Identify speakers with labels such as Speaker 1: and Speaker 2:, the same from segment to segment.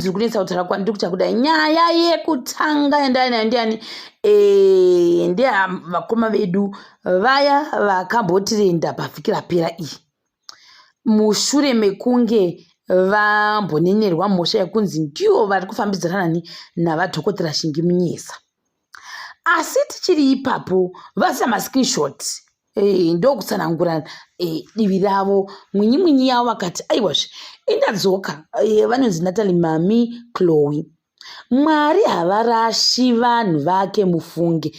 Speaker 1: Zviri kunetsa kutaura kwandiri kuita kudai. Nyaya yekutanga yandaya nayo ndiyani? Ndeyavakoma vedu vaya vakambotirenda pavhiki rapera iyi, mushure mekunge vambonenerwa mhosva yekunzi ndivo vari kufambidzana nani navaDhokotera Shingi Munyeza. Asi tichiri ipapo, vasina mascreenshot, ndokutsanangura divi ravo mwinyi mwinyi yavo, vakati aiwazve indadzoka. Vanonzi Natalie Mami Chloe. Mwari havarashi vanhu vake mufunge.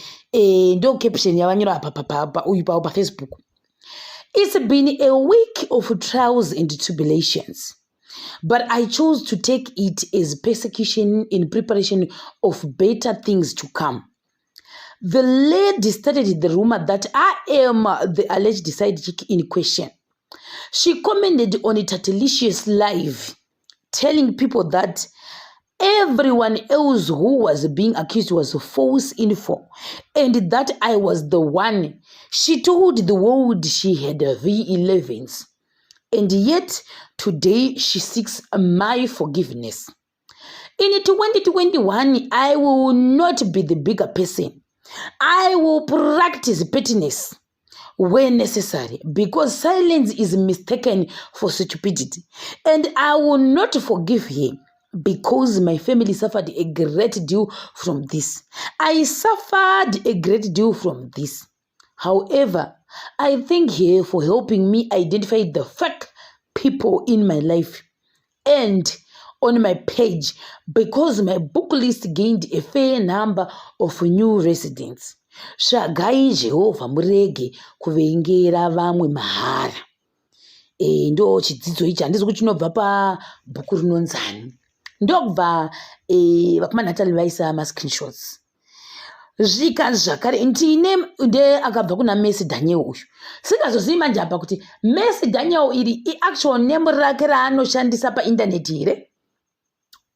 Speaker 1: Ndo caption yavanyora apa uyu pavo paFacebook. "It's been a week of trials and tribulations, but I chose to take it as persecution in preparation of better things to come. The lady started the rumor that I am the alleged side chick in question. She commented on Tatelicious Live, telling people that everyone else who was being accused was false info and that I was the one. She told the world she had V11s. And yet today she seeks my forgiveness. In 2021, I will not be the bigger person. I will practice pettiness where necessary because silence is mistaken for stupidity. And I will not forgive him because my family suffered a great deal from this. I suffered a great deal from this. However, I thank her for helping me identify the fake people in my life and on my page because my book list gained a fair number of new residents. Tsvagai Jehovha murege kuvengera vamwe mahara." Ndo chidzidzo ichi, handizi kuti chinobva pabhuku rinonzani. Ndokubva vakomana Natalie vaisa mascreenshots. Zvikanzi zvakare ndine nde akabva kuna Messi Daniel uyu. Singazozivi manje apa kuti Messi Daniel iri iactual name rake raanoshandisa paindaneti here,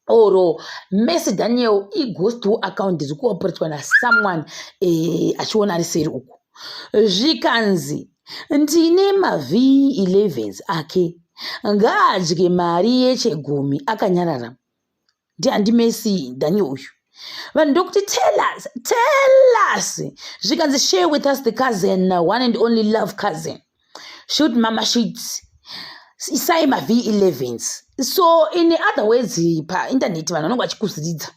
Speaker 1: or Messi Daniel ighost account iri kuoperetwa nasomeone achiona ari seri uku. Zvikanzi ndine maV11s ake, ngaadye mari yechegumi akanyarara. Ndihandi Messi Daniel uyu. Vanhu ndokuti, "Tell us, tell us." Zvikanzi, "Share with us the cousin, one and only love cousin. Shoot mama shit, isai maV11s." So in other words, paindaneti vanhu vanonge vachikuziridza.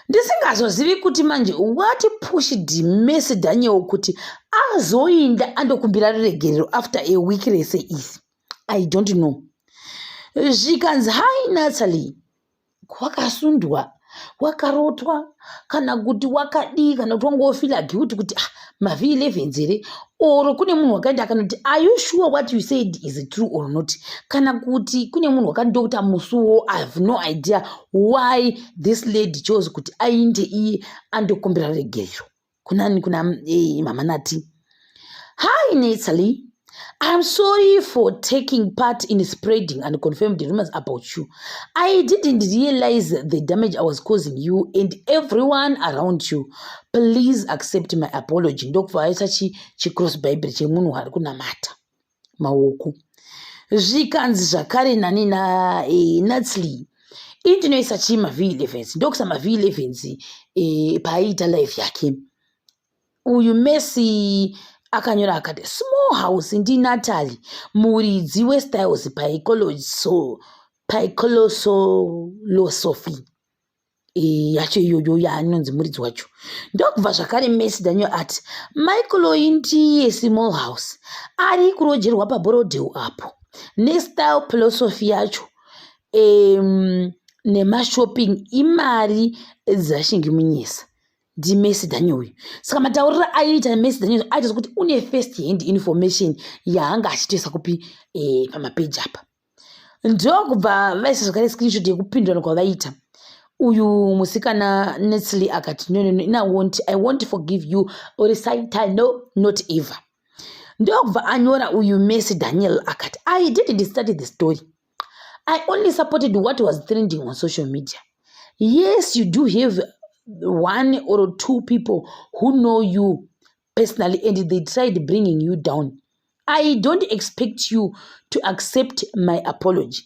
Speaker 1: Ndisingazozivi kuti manje what pushed Messi Daniel kuti azoinda andokumbira ruregerero after a week rese iri, I don't know. Zvikanzi, "Hi Natalie, wakasundwa, wakarotwa, kana kuti wakadii, kana kuti wangofila guilty kuti ah, maV11 here, or kune munhu wakaenda akanoti, 'Are you sure what you said is true or not?' Kana kuti kune munhu wakandokta musuwo?" I have no idea why this lady chose kuti ainde iye andokumbira ruregerero kunani, kuna Mama Nati. "Hi Natalie, I'm sorry for taking part in spreading unconfirmed rumors about you. I didn't realize the damage I was causing you and everyone around you. Please accept my apology." Ndokubva vaisa chicross bible chemunhu ari kunamata maoko. Zvikanzi zvakare nani na Natalie, ini ndinoisa chii maV11s. Ndokuisa maV11s paaiita live yake uyu Messi. Akanyora akati, "Small house, ndiNatalie, muridzi weStyles Pycolosolosophy." Yacho iyoyo yaanonzi muridzi wacho. Ndokubva zvakare Messi Daniel ati Michael ndiye Small House ari kurojerwa paBorrowdale apo nestyle philosophy yacho nemashopping imari dzaShingi Munyesa. NdiMessi Daniel uyu. Saka matauriro aiita Messi Daniel aita sekuti une first hand information yaanga achitoisa kupi, pamapeji apa. Ndokubva vaisa zvakare screenshot yekupindurana kwavaita. Uyu musikana Natalie akati, "No, no, no, I won't forgive you or satan, no, not ever." Ndokubva anyora uyu Messi Daniel akati, "I didn't study the story. I only supported what was trending on social media. Yes, you do have one or two people who know you personally and they tried bringing you down. I don't expect you to accept my apology,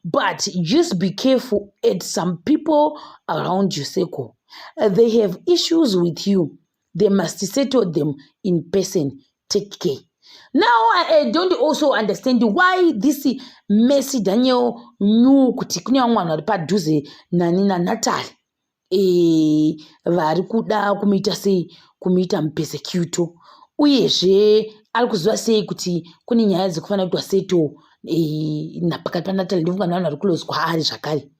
Speaker 1: but just be careful at some people around your circle. They have issues with you. They must settle them in person. Take care. Now I don't also understand why this Mercy Daniel knew kuti kune vamwe vanhu vari padhuze nani naNatalie vari kuda kumuita sei, kumuita mupersecutor. Uyezve ari kuziva sei kuti kune nyaya dzekufanira kuitwa settle pakati paNatalie, ndofunga nevanhu vari close kwaari zvakare?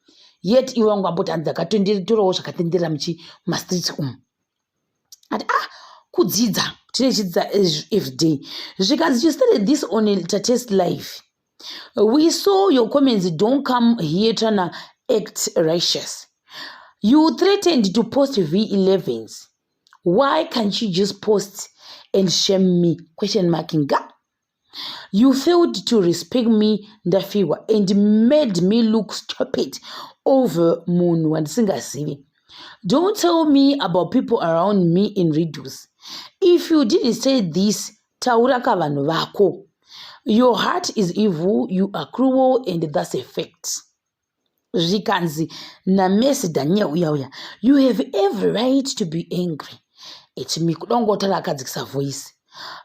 Speaker 1: Yet ivo vangu vamboti hanzi akatotorawo zvakatenderera muchi mumastreets umu. Ati ah, kudzidza tinechidzidza everyday. Zvikanzi, "You started this on a Tatest life. We saw your comments. Don't come here trying to act righteous. You threatened to post V11s. Why can't you just post and shame me?" Question mark. Nga "You failed to respect me ndafirwa and made me look stupid over munhu wandisingazivi. Don't tell me about people around me in riddles. If you didn't say this, taura kavanhu vako. Your heart is evil. You are cruel and that's a fact." Zvikanzi naMercy Daniel uya uya, "You have every right to be angry at me," kuda kungotaura akadzikisa voice,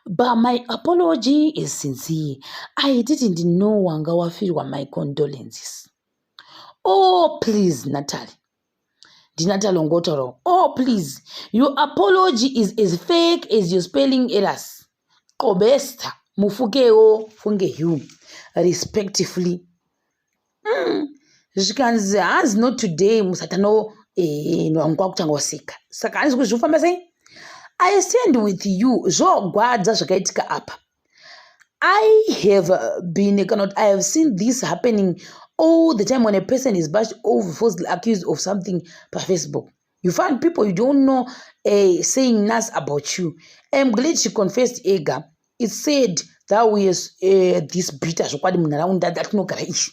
Speaker 1: "but my apology is sincere. I didn't know wanga wafirwa. My condolences." "Oh please, Natalie." NdiNatalie ongotaurawo. "Oh please, your apology is as fake as your spelling errors. Qobesta mufukewo funge you respectively." Zvikanzi hanzi, "Not today musatano." Vamwe kwakutanga waseka, saka hanzi kuti zvikufamba sei. "I stand with you. Zvogwadza zvakaitika apa. I have been, kana kuti I have seen this happening all the time when a person is bashed over, falsely accused of something paFacebook. You find people you don't know saying nas about you. I'm glad she confessed ega. It's said that we this bitter zvokwadi munharaunda dzatinogara ishi."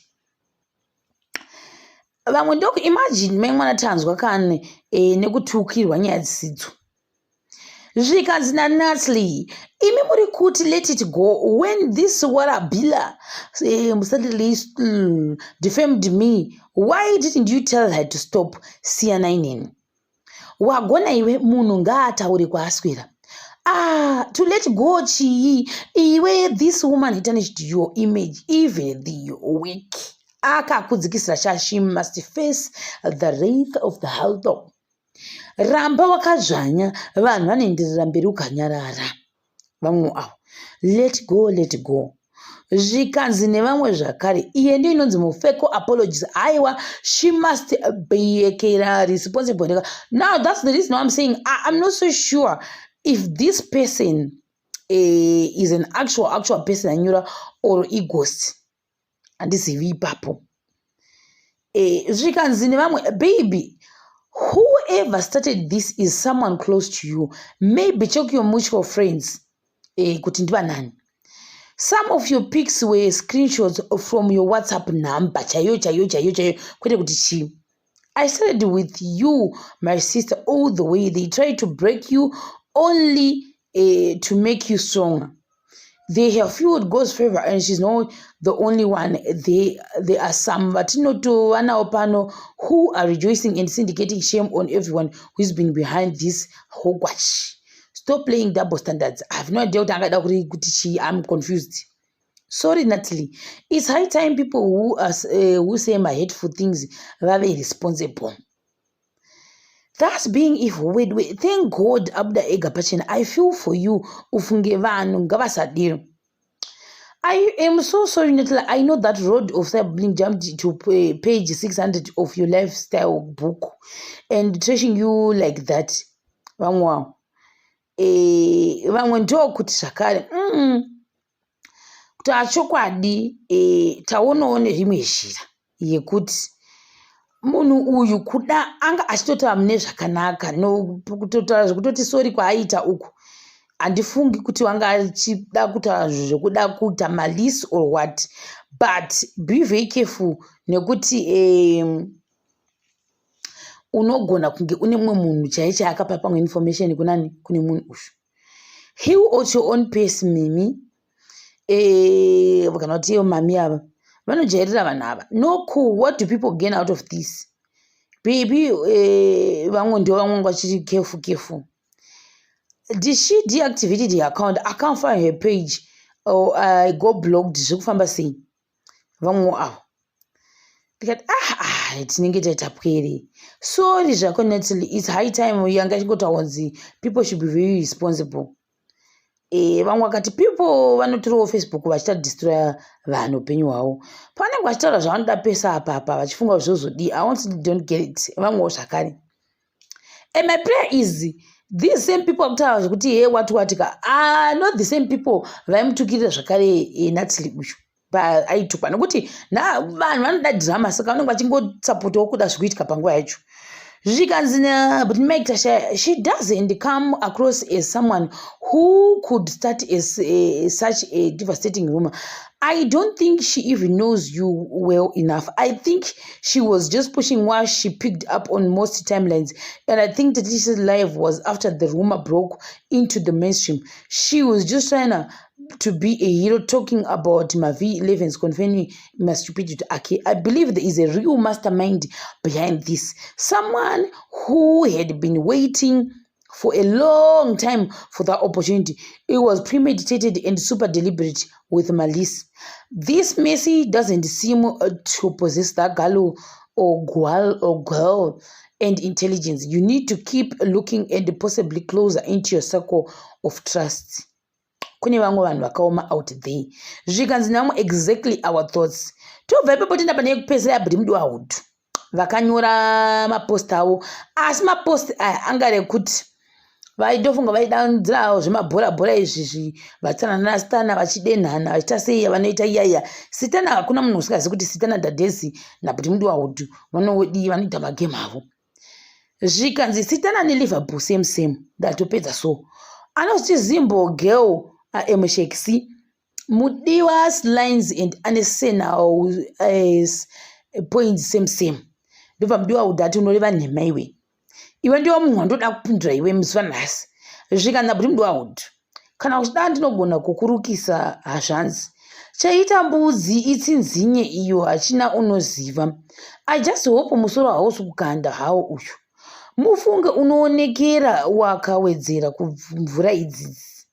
Speaker 1: Vamwe ndokuimagine mai mwana tanzwa kane nekutukirwa nyaya dzisidzo. Zvikanzi naNatalie, "Imi muri kuti let it go when this warabila suddenly defamed me. Why didn't you tell her to stop? Siyanai neni." Wagona iwe, munhu ngaataure kwaaswera. Ah, to let go chii iwe? This woman tarnished your image, even the work akakudzikisira sha. She must face the wrath of the heldo. Ramba wakadzvanya, vanhu vanoenderera mberi ukanyarara. Vamwe avo, let go, let go. Zvikanzi nevamwe zvakare, iye ndiyo inonzi mufeko apologies. Haiwa, she must be kera responsible. Now that's the reason why I'm saying I'm not so sure if this person is an actual person anyura or ighost. Handizivi ipapo. Zvikanzi nevamwe, "Baby, whoever started this is someone close to you. Maybe check your mutual friends kuti ndivanani. Some of your pics were screenshots from your WhatsApp number chaiyo chaiyo chaiyo chaiyo, kwete kuti chii. I started with you, my sister, all the way. They try to break you only to make you stronger. They have fueled God's favor and she's not the only one. There are some vatinotova navo pano who are rejoicing and syndicating shame on everyone who's been behind this hogwash. Stop playing double standards." I have no idea kuti angada kuti chii. I'm confused. "Sorry, Natalie. It's high time people who say my hateful things vave responsible. That's being evil. Wait, wait. Thank God abuda ega pachena. I feel for you. Ufunge vanhu ngavasadiro. I am so sorry, Natalie. I know that road of cyberbullying jumped to page 600 of your lifestyle book and trashing you like that." Vamwe wavo. Vamwe ndokuti zvakare kuti achokwadi taonawo nerimwe zhira yekuti munhu uyu kuda anga achitotaura mune zvakanaka, kutotaura zvekutoti sorry kwaaita uku, handifungi kuti wanga achida kutaura zvekuda kuita malice or what, but be very careful nekuti unogona kunge une mumwe munhu chaiye chaakapa pamwe information kunani, kune munhu uyu. Heal at your own pace, Mimi. Kana kuti iyo mami ava vanojairira vanhu ava. No cool. What do people gain out of this, baby? Vamwe ndo vamwe vachiri careful, careful. Did she deactivated her account? I can't find her page or I go blocked. Zviri kufamba sei? Vamwe avo ndikati, "Ah, ah, tinenge taita pwere." Sorry zvako, Natalie. It's high time yanga ichingotaura kunzi people should be very responsible. Vamwe vakati people vanotorawo Facebook vachiita destroya vanhu upenyu hwavo pavanenge vachitaura zvavanoda pesa apa apa, vachifunga kuti zvozodii. I honestly don't get it. Vamwewo zvakare, and my prayer is these same people akutaura zvekuti he what what ka are not the same people vaimutukirira zvakare Natalie uyu paaitukwa, nekuti vanhu vanoda drama, saka vanenge vachingosapotawo kuda zvikuitika panguva yacho. Zvikanzi, but Mike Tasha, she doesn't come across as someone who could start as such a devastating rumor. I don't think she even knows you well enough. I think she was just pushing what she picked up on most timelines. And I think that this live was after the rumor broke into the mainstream. She was just trying to be a hero, talking about my V11s, confirming my stupidity ake. I believe there is a real mastermind behind this. Someone who had been waiting for a long time for that opportunity. It was premeditated and super deliberate with malice. This Messi doesn't seem to possess that gallo or gual or girl and intelligence. You need to keep looking and possibly closer into your circle of trust. Kune vamwe vanhu vakaoma out there. Zvikanzi namwe, exactly our thoughts. Tobva ipapo toenda pane yekupedzisira yaBhuti Mudiwa Hudhu vakanyora mapost avo, asi mapost aya anga rekuti vaitofunga vaidanzirawo zvemabhora bhora izvizvi, vatsanana nasitana vachidenhana, vachiita sei vanoita iyaiya sitana. Hakuna munhu usingazivi kuti Sitana Dhadhezi naBhuti Mudiwa Hudhu vanodii, vanoita magemu avo. Zvikanzi Sitana neLiverpool same same. Ndatopedza. So anoziti Zimbo girl am shexi Mudiwa's lines and Arsenal points same same. Ndobva Mudiwa Hudhu ati, "Unoreva nhema iwe, iwe ndiwe munhu wandoda kupindura iwe muzuva nhasi." Zvikanzi Bhuti Mudiwa Hudhu, "Kana uchida ndinogona kukurukisa hazvanzi. Chaita mbudzi itsinzinye iyo, hachina unoziva. I just hope musoro hausi kukanda hawo uyu. Mufunge unoonekera wakawedzera kumvura idzidzi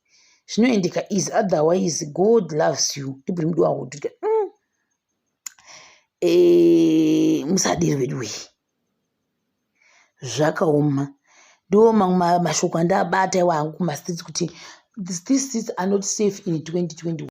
Speaker 1: zvinoendeka is otherwise God loves you." NdiBhuti Mudiwa Hudhu. Musadiri vedu wei, zvakaoma. Ndo mamwe mashoko andabata iwa hangu kumastreets kuti these streets are not safe in 2021.